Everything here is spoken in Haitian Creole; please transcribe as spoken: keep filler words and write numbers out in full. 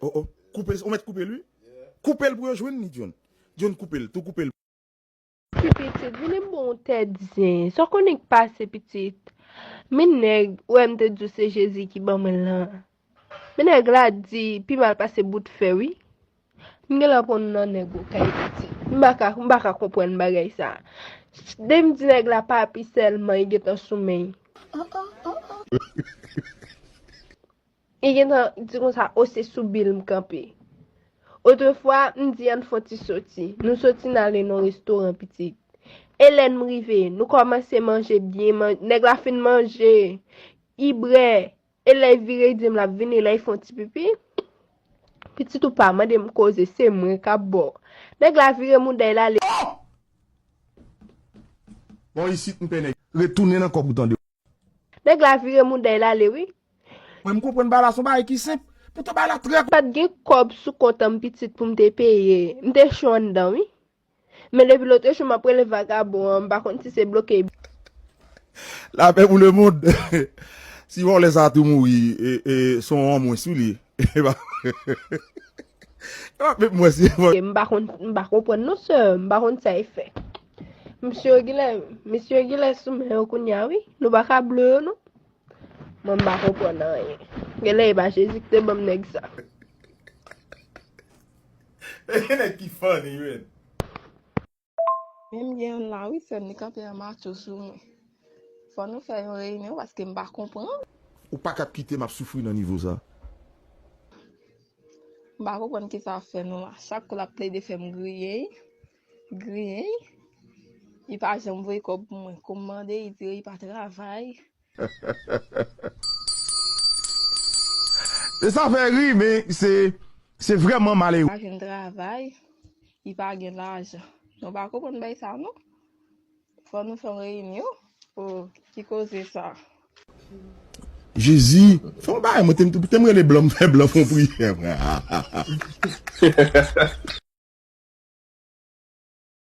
Oh, oh. Koupe l, ou mèt koupe l, wi. Koupe l pou yo jwenn li, John. John, koupe l, tou koupe l. Ti pitit, vini m bon yon tèt zen. Sa w konnen k pase, pitit? Men nèg, ou wè m te di w se Jezi ki ban mwen l lan. Men nèg la di, pi mal pase bout fè, wi. M genlè pran w nan nèg ou kay, pitit. M pa ka, m pa ka konprann bagay sa. Depi m di nèg la papi sèlman, li gentan sou men. Li gentan di konsa, o, se sou bil m kanpe. Otrefwa, m di ann fè yon ti soti. Nou soti n ale nan yon restoran, pitit. E lè n rive, nou kòmanse manje byen, man- nèg la fin manje, li brè. E lè l vire, li di m l ap vini, lè l fè yon ti pipi. Pitit, ou pa mande m koze, se mwen k ap ba w. Nèg la vire mouda l ale. Bon, isit, m pè nèg. Retounen nan kòb ou tande. Nèg la vire mouda l ale, wi. Mwen, m konprann bagay la, se yon bagay ki senp. Poutan bagay la trè. M pa t gen kòb sou kont an, pitit, pou m te peye. M te cho anndan, wi. Men depi lòt jou, m ap rele vagabon an, m pa konn si se bloke. Lapè pou le mond. Si vòlè sa tou mouri, e, e, se yon an mwens, wi, li. E pa, e pa menm mwen, si vòlè. M pa konn, m pa konprann non, sè, m pa konn sa e fè. Misye yo genlè, misye yo genlè sou men yo kounye a, wi. Nou pa ka blo yo, non. Mwen, m pa konprann anyen. Genlè e pa Jezi ki te ban m nèg sa. E gen nèg ki funny, man. Men m gen youn la, wi, sè m, li kanpe an matcho sou mwen. Fò nou fè yon reyinyon paske m pa konprann. Ou pa ka kite m ap soufri nan nivo sa. M pa konprann kisa ap fè nou la. Chak kou l ap plede fè m griyen, griyen. Li pa janm voye kòb pou mwen. Kou m mande, li di li pa travay. E sa fè ri, men se, se vrèman malere. Pa jwenn travay, li pa gen lajan. Nou pa konprann bagay sa non. Fò nou fè yon reyinyon. Oh, ki koze sa? Jezi, fè yon bagay, mwen te, te m rele blan, m fè blan fè yon priyè, frè.